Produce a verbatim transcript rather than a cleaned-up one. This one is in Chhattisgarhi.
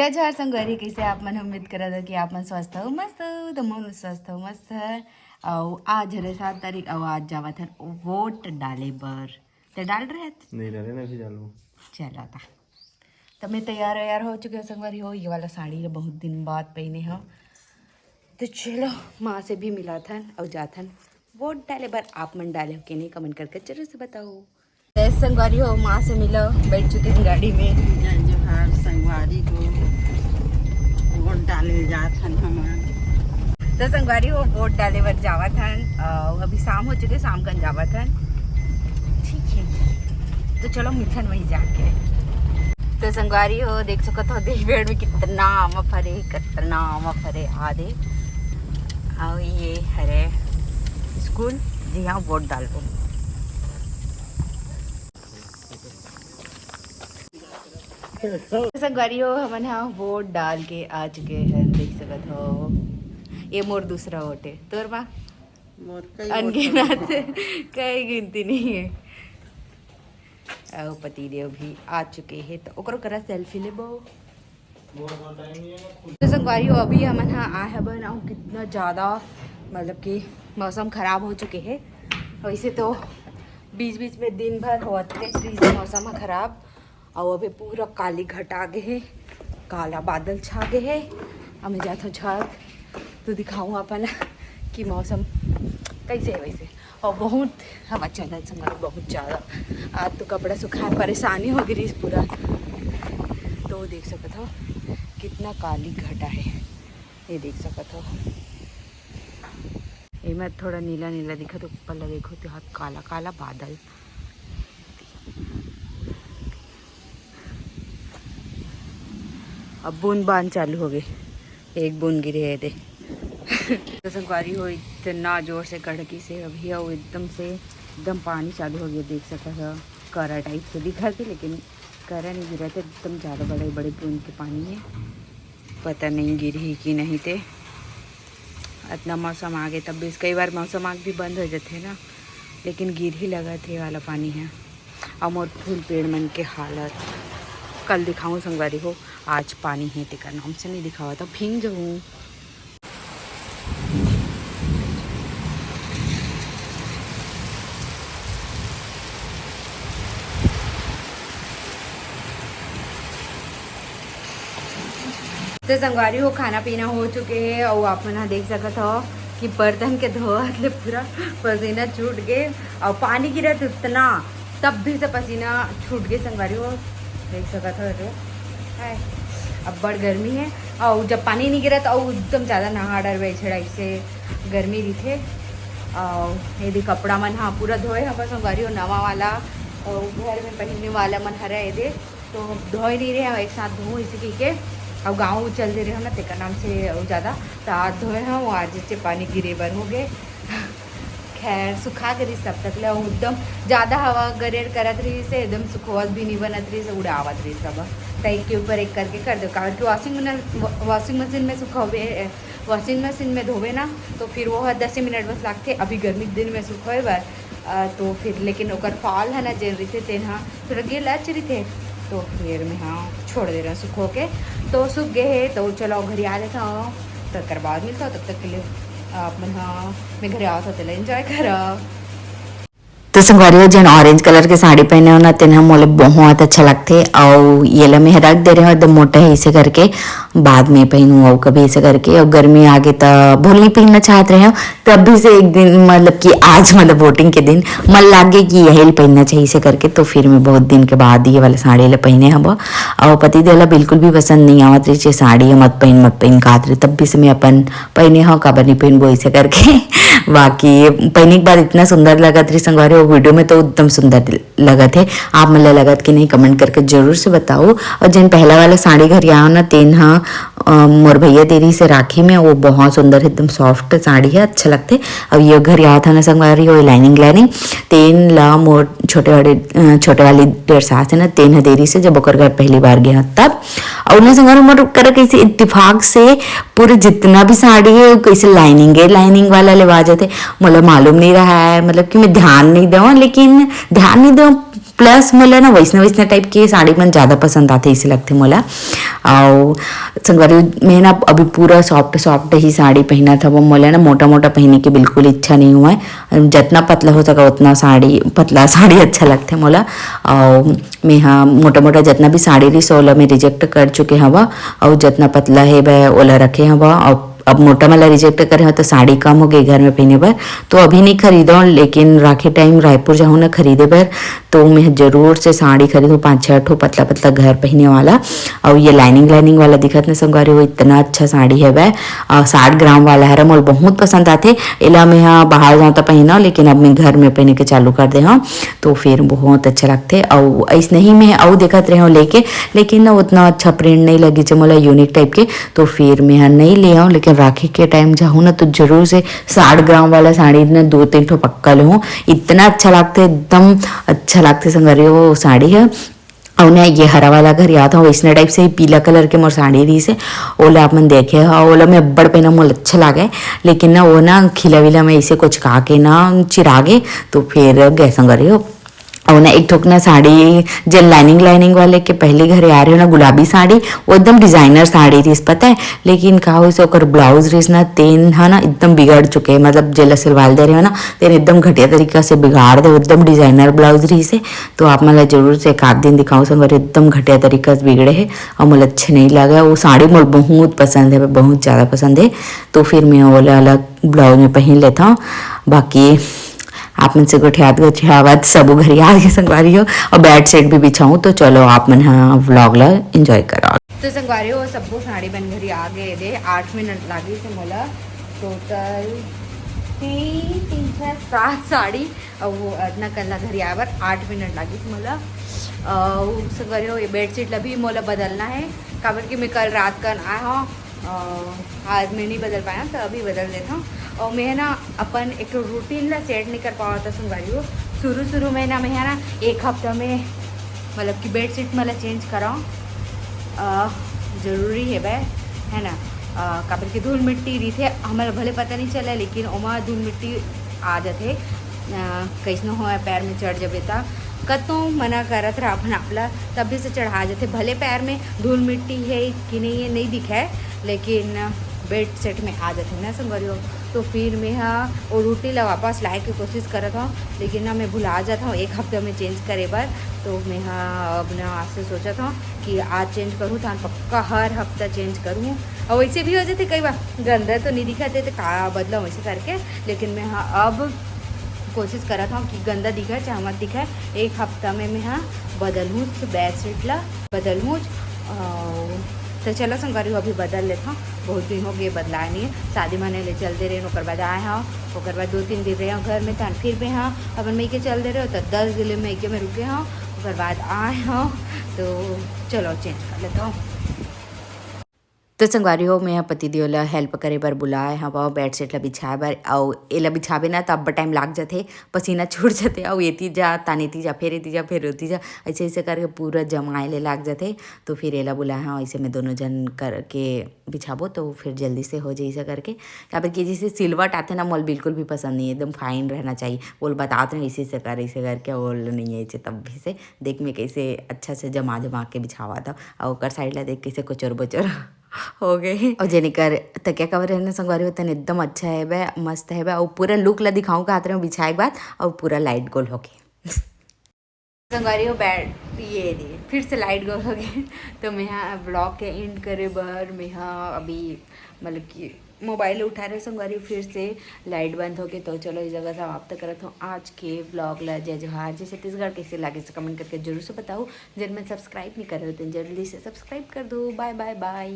जय जोहार संगवारी, कइसे आप मन? उम्मीद करत हव कि आप मन स्वस्थ हो, मस्त हो। त मैं स्वस्थ हो, मस्त है। अउ आज हरे सात तारीख, अउ आज जावत हन वोट डाले बर। ते डाल रहे हत? नहीं डाले ना, अभी डालूँ। चलो ता। त मैं तैयार वैयार हो चुके हो संगवारी हो। ये वाला साड़ी ल बहुत दिन बाद पहने हो। तो चलो, माँ से भी मिलाथन अउ जाथन वोट डाले बर। आप मन डाले हो कि नहीं, कमेंट करके जरूर से बताओ। जय संगवारी हो, माँ से मिलो, बैठ चुके हैं गाड़ी में। जय जोहार संगवारी हो, वोट डाले जात हन हमन। तो संगवारी हो, वोट डाले बर जावत हन। अ, अभी शाम हो चुके, शाम कन जावत हन। ठीक है, तो चलो मिलथन वहीं जाके। तो संगवारी हो, देख सकत हो, देख पेड़ में कितना आमा फरे, कितना आमा फरे, आ दे। अउ ये हरे स्कूल, जिहाँ वोट डालबो। संगवारी हो, हमन ह वोट डाल के आ चुके हैं, देख सकत हो। ये मोर दूसरा वोट है, तोर बा? मोर कई वोट अनगिनत, कई गिनती नहीं है। अउ पतिदेव भी आ चुके हैं, तो ओकरो करा सेल्फी लेबो। तो संगवारी हो, अभी हमन ह आए हबन, अउ कितना ज़्यादा, मतलब कि मौसम खराब हो चुके है। वैसे तो बीच बीच में दिन भर होते रहिस मौसम ह खराब, अउ अभी पूरा काली घटा गे हे, काला बादल छा गे हे। अब मैं जात हूँ छत, तो दिखाऊँ आप ला कि मौसम कैसे है वैसे। अउ बहुत हवा चलत संगवारी, बहुत ज़्यादा। आज तो कपड़ा सुखाए परेशानी हो गई पूरा। तो देख सकत हो कितना काली घटा है, ये देख सकत हो। एमा थोड़ा नीला नीला दिखत, ऊपर ला देखो तो हाथ काला काला बादल। अब बूंद बांद चालू हो गए, एक बूंद गिरे है दे। तो संगवारी हो, इतना जोर से कड़की से अभी, अउ एकदम से एकदम पानी चालू हो गया, देख सकत हो। करा टाइप से दिखत है, लेकिन करा नहीं गिरत है, एकदम ज़्यादा बड़े बड़े बूंद के पानी है। पता नहीं गिरही कि नहीं ते। अतना मौसम आगे तब भी, कई बार मौसम आग भी बंद हो जाते है ना, लेकिन गिरही लगत है वाला पानी है। अउ मोर फूल पेड़ मन के हालत कल दिखाऊँ संगवारी हो, आज पानी है तेकर नाम से नहीं दिखावा तो भींग जाऊँ। तो संगवारी हो, खाना पीना हो चुके है अउ आप मन ह देख सकत हो कि बर्तन के धोवत ले पूरा पसीना छूट गे अउ पानी गिरत उतना, तब भी से पसीना छूट गे संगवारी हो, देख सकत हो जो है अब्बड़ गर्मी है। अउ जब पानी नहीं गिरत अउ एकदम ज़्यादा नहा डरबे छेड़ा, इससे गर्मी रहिथे। अउ ये दे कपड़ा मन ह पूरा धोए हवय संगवारी हो, नवा वाला अउ घर में पहिने वाला मन हरय ये दे। तो धोए नहीं रहे, एक साथ धोऊँ इसी कह के। अब गाँव चल दे रहे हो ना, तेकर नाम से अउ ज़्यादा तो आज धोए हैं, वो आज से पानी गिरे बर हो गए। खैर, सुखा गे रहिस तब तक ले, अउ एकदम ज़्यादा हवा गरेर करत रहिस, एकदम सुखोवत भी नहीं बनत रहिस, उड़ावत रहिस सब। तो एक के ऊपर एक करके कर दो, काबर कि washing में, washing machine में सुखावे, washing machine में धोवे ना, तो फिर वो ह दस मिनट बस लागथे। अभी गर्मी के दिन में सुखोए बर, अ, तो फिर लेकिन ओकर fall है ना, जेन रहिथे तेन ह थोड़ा गिलच रहिथे, तो फिर मैं ह छोड़ दे रहा सुखो के। तो सूख गए है, तो चलो घरे आ लेता हूँ, तकर बाद मिलता हूँ। तब तक के लिए आप मन ह, मैं घरे आवत हूँ, तेला enjoy करो। तो संगवारी हो, जेन orange colour के साड़ी पहने हो ना, तेन ह मोला बहुत अच्छा लगथे। अउ ये ला मैं रख दे रहे हो एकदम मोटा है इसे करके, बाद में पहनूँ अउ कभी इसे करके। अउ गर्मी आगे त भूल नहीं पहनना चाहत रहे हो, तब भी से एक दिन, मतलब कि आज, मतलब voting के दिन मन लागे कि यही पहनना चाहिए इसे करके, तो फिर मैं बहुत दिन के बाद ये वाला साड़ी ला पहने हब। अउ पति देव ला बिल्कुल भी पसंद नहीं आवत रही, "ये साड़ी मत पहन, मत पहन," कहत रहे, तब भी से मैं अपन पहने हो, काबर नहीं पहनबो ऐसे करके। बाकी पहने के बाद इतना सुंदर लगत रही संगवारी, वो video में तो एकदम सुंदर लगत है। आप मन ला लगत कि नहीं, comment करके जरूर से बताओ। और जेन पहला वाला साड़ी घरे आयो ना, तेन ह, अ, मोर भैया दे रहिस हे राखी में, वो बहुत सुंदर है, एकदम soft साड़ी है, अच्छा लगथे। अब ये घरे आवत है ना संगवारी, वो lining, lining, तेन ला मोर छोटे वाले, अ, छोटे वाली डेढ़ सास है ना, तेन ह दे रहिस हे, जब ओकर घर पहली बार गया तब। और ना संगवारी, मोर करा कैसे इत्तेफाक से पूरे जितना भी साड़ी है, वो कैसे lining है, lining वाला लेवा जाते, मोला मालूम नहीं रहा है, मतलब कि मैं ध्यान नहीं देवा, लेकिन ध्यान नहीं देवा, प्लस मोला ना वैसने वैसने टाइप के साड़ी मन ज़्यादा पसंद आथे, इसे लगथे मोला। अउ संगवारी, मैं ना अभी पूरा सॉफ्ट सॉफ्ट ही साड़ी पहनत हवं। मोला ना मोटा मोटा पहने के बिल्कुल इच्छा नहीं हुआ है। जतना पतला हो सका उतना साड़ी, पतला साड़ी अच्छा लगथे मोला। अउ मैं हा मोटा मोटा जतना भी साड़ी रहिस ओला मैं रिजेक्ट कर चुके हवा। अउ जतना पतला हे वह ओला रखे हवा। अउ अब मोटा वाला रिजेक्ट करे हो तो साड़ी कम हो गई घर में पहने बर, तो अभी नहीं खरीदो, लेकिन राखी टाइम रायपुर जाहूँ ना खरीदे बर, तो मैं जरूर से साड़ी खरीदूँ, पाँच छः ठो पतला पतला घर पहने वाला। और ये लाइनिंग लाइनिंग वाला दिखत ना संगवारी हो, इतना अच्छा साड़ी है वह। और साठ ग्राम वाला है, मोल बहुत पसंद आथे। एला मैं हा बाहर जाऊँ तो पहनों, लेकिन अब मैं घर में पहने के चालू कर दे हूँ, तो फिर बहुत अच्छा लगथे। और ऐसने ही मैं अउ देखत रहे हूँ लेके, लेकिन ना उतना अच्छा प्रिंट नहीं लगी चे मोला यूनिक टाइप के, तो फिर मैं हा नहीं ले आऊँ। लेकिन राखी के टाइम जाहूँ ना तो जरूर से साठ ग्राम वाला साड़ी ना दो तीन ठो पक्का लेहूँ। इतना अच्छा लगथे, एकदम अच्छा लगथे संगवारी हो वो साड़ी है। और ना ये हरा वाला घरी आता हूँ, इसने टाइप से ही पीला कलर के मोर साड़ी रहिस हे, ओला आप मन देखे हो, ओला मैं अब्बड़ पहना, मोला अच्छा लागे, लेकिन ना वो ना खिला विला में इसे कुछ का के ना चिरागे, तो फिर गए संगवारी हो। और ना एक ठोक ना साड़ी, जे लाइनिंग लाइनिंग वाले के पहले घरे आ रहे हो ना, गुलाबी साड़ी, वो एकदम डिजाइनर साड़ी रहिस, पता है। लेकिन का होइस, ओकर ब्लाउज रहिस ना, तेन हा ना एकदम बिगड़ चुके, मतलब जेला सिलवाल दे रहे हो ना, तेन एकदम घटिया तरीका से बिगाड़ दे, एकदम डिजाइनर ब्लाउज रहिस हे। तो आप मन ला जरूर से एक आध दिन दिखाऊँ संगवारी, एकदम घटिया तरीका से बिगड़े हे और मोला अच्छे नहीं लगे। वो साड़ी मोला बहुत पसंद है, बहुत ज़्यादा पसंद है, तो फिर मैं ओला अलग ब्लाउज में पहन लेता हूँ। बाकी आप मन से गोठियात गोठियावत सबो घरी आ गे संगवारी हो, और बेड शीट भी बिछाऊँ। तो चलो आप मन हा व्लॉग ला एंजॉय करो। तो संगवारी हो, सबो साड़ी मन घरी आ गए दे, आठ मिनट लागिस मोला टोटल तीन, तीन, छः, सात साड़ी, और वो अतना कल्ला घरी आए बर आठ मिनट लागिस मोला। और संगवारी हो, ये बेड शीट ला भी मोला बदलना है, काबर कि मैं कल रात कन आए हूँ, अ, आज मैं नहीं बदल पाया, तो अभी बदल देता हूँ। और मैं ना अपन एक ठो रूटीन ला सेट नहीं कर पावा था संगवारी हो। शुरू शुरू में ना मैं है ना एक हफ्ता में, मतलब कि बेड शीट मला चेंज कराऊँ, अ, जरूरी है बे, है ना। अ, काबर कि धूल मिट्टी रहिथे, हमला भले पता नहीं चले, लेकिन ओमा धूल मिट्टी आ जाथे। अ, कइसनो होय पैर में चढ़ जबे त, कतनो मना करत रहा अपन आप ला, तब भी से चढ़ा जाथे। भले पैर में धूल मिट्टी है कि नहीं है, नहीं दिखे, लेकिन बेड शीट में आ जाथे ना संगवारी हो। तो फिर मैं हा वो रूटीन ला वापस लाए के कोशिश करत हूँ, लेकिन ना मैं भुला जात हूँ एक हफ्ते में चेंज करे बर। तो मैं हा अब ना आज से सोचत हूँ कि आज चेंज करूँ, तो पक्का हर हफ्ता चेंज करूँ। और वैसे भी हो जाथे कई बार, गंदा तो नहीं दिखाते तो का बदला वैसे करके, लेकिन मैं हा अब कोशिश करत हूँ कि गंदा दिखे चाहे मत दिखे, एक हफ्ता में मैं हा बदलहूँ बेड शीट ला, बदलहूँ। अ, तो चलो संगवारी हो, अभी बदल लेत हूँ, बहुत दिन हो गए बदलाए नहीं है। शादी माने ले चलते रहे, ओकर बाद आए हूँ, ओकर बाद दो तीन दिन रहे हूँ घर में, तहन फिर मैं हा अपन मई के चल दे रहे हो, तो दस दिन मई के में रुके हूँ, ओकर बाद आए हूँ। तो चलो चेंज कर लेता हूँ। तो संगवारी हो, मैं ह पतिदेव ल हेल्प करे बर बुलाए हवं, बेडशीट ल बिछाए बर। अउ एला बिछाबे ना, त अब्बड़ टाइम लाग जथे, पसीना छूट जथे, अउ एती जा, तान एती जा, फेर एती जा, फेर ओती जा, अइसे अइसे करके पूरा जमाए ले लाग जथे। तो फिर एला बुलाए हवं, अइसे में दोनों झन करके बिछाबो, तो फिर जल्दी से हो जाही, अइसे करके। काबर कि जइसे सिलवट आथे ना, मोला बिल्कुल भी पसंद नहीं, एकदम फाइन रहना चाहिए। ओला बतात रहे, अइसे अइसे कर, अइसे करके, ओला नहीं आइचे तब भी से। देख, मैं कइसे अच्छा से जमा जमा के बिछावत हवं, अउ ओकर साइड ला देख, कइसे कोचर बोचर हो गए। अउ जेने कर तकिया कवर है ना संगवारी हो, तेन एकदम अच्छा हेबे, मस्त हेबे। अउ पूरा लुक ला दिखाऊं कहत रहे हवं बिछाए के बाद, अउ पूरा लाइट गोल होके। संगवारी हो, बैठ, ये दे, फिर से लाइट गोल हो गए। तो मैं हा ब्लॉग के एंड करे बर मैं हा अभी, मतलब कि मोबाइल उठा रहे संगवारी, फिर से लाइट बंद हो गए। तो चलो, इस जगह समाप्त करत हूँ आज के ब्लॉग ला। जय जोहार, जय छत्तीसगढ़। कैसे लागे से कमेंट करके जरूर से बताओ। जिन मन सब्सक्राइब नहीं करे हो, तो जल्दी से सब्सक्राइब कर दो। बाय, बाय, बाय।